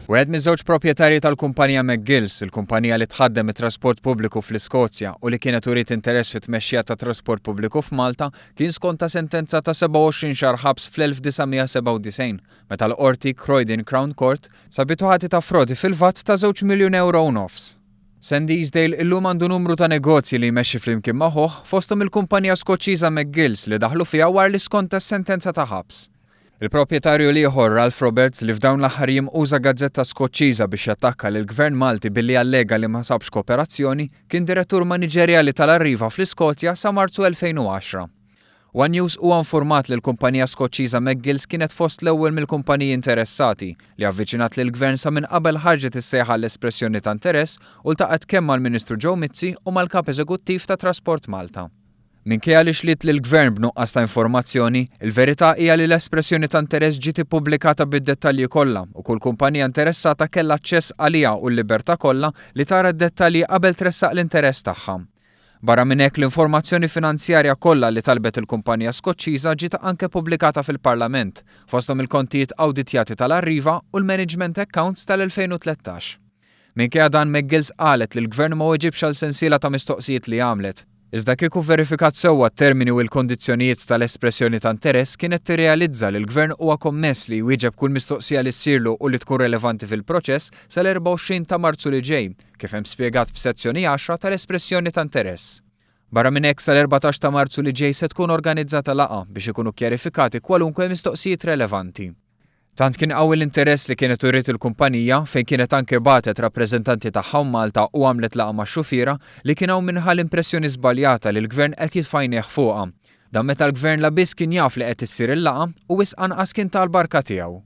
Wieħed miż-żewġ proprjetarji tal-kumpanija McGill's, il-kumpanija li tħaddem it-trasport pubbliku fl-Iskozja u li kienet uriet interess fit-tmexxija tat-trasport pubbliku f'Malta, kien skonta sentenza ta' 27 xahar ħabs fl-1997 meta l-Qorti Croydon Crown Court sabitu ħati ta' frodi fil-VAT ta' żewġ miljun ewro u nofs. Sandy Easdale illum għandu numru ta' negozji li jmexxi flimkien ma' ħuh, fosthom il-kumpanija Skoċċiża McGill's li daħlu fiha wara li skonta s-sentenza ta' ħabs. Il-proprjetarju l-ieħor, Ralph Roberts, li f'dawn l-aħħar jiem uża gazzetta Skoċċiża biex jattakka lill-Gvern Malti billi allega li ma sabx kooperazzjoni, kien direttur maniġerjali tal-Arriva fl-Iskozja sa Marzu 2010. One News huwa infurmat li l-kumpanija Skoċċiża McGill's kienet fost l-ewwel mill-kumpaniji interessati li avviċinat lill-Gvern sa minn qabel ħarġet is-sejħa għall-espressjoni ta' interess u ltaqgħet kemm mal-Ministru Joe Mizzi u mal-Kap Eżekuttiv ta' Trasport Malta. Minkejja li xliet lill-Gvern b'nuqqas ta' informazzjoni, il-verità hija li l-espressjoni ta' interess ġiet ippubblikata bid-dettalji kollha u kull kumpanija interessata kellha aċċess għaliha u l-libertà kollha li tara d-dettalji qabel tressaq l-interess tagħha. Barra minn hekk, l-informazzjoni finanzjarja kollha li talbet il-kumpanija Skoċċiża ġiet anke pubblikata fil-Parlament, fosthom il-kontijiet awditjati tal-Arriva u l-management accounts tal-2013. Minkejja dan, McGill's qalet li l-Gvern ma weġibx għal sensiela ta' mistoqsijiet li għamlet. Iżda kieku vverifikat sewwa t-termini u l-kondizzjonijiet tal-espressjoni ta' interess kienet tirrealizza li l-Gvern huwa kommess li jwieġeb kull mistoqsija li ssirlu u li tkun relevanti fil-proċess sal-24 ta' Marzu li ġej, kif hemm spjegat f'Sezzjoni 10 tal-espressjoni ta' interess. Barra minn hekk, sal-14 ta' Marzu li ġej se tkun organizzata laqgħa biex ikunu kkjarifikati kwalunkwe mistoqsijiet relevanti. Tant kien qawwi l-interess li kienet uriet il-kumpanija, fejn kienet anke bagħtet rappreżentanti tagħha hawn Malta u għamlet laqgħa max-xufiera, li kien hawn min ħa l-impressjoni żbaljata li l-Gvern qed jitfa' għajnejh fuqha. Dan meta l-Gvern la biss kien jaf li qed issir il-laqgħa u wisq anqas kien ta l-barka tiegħu.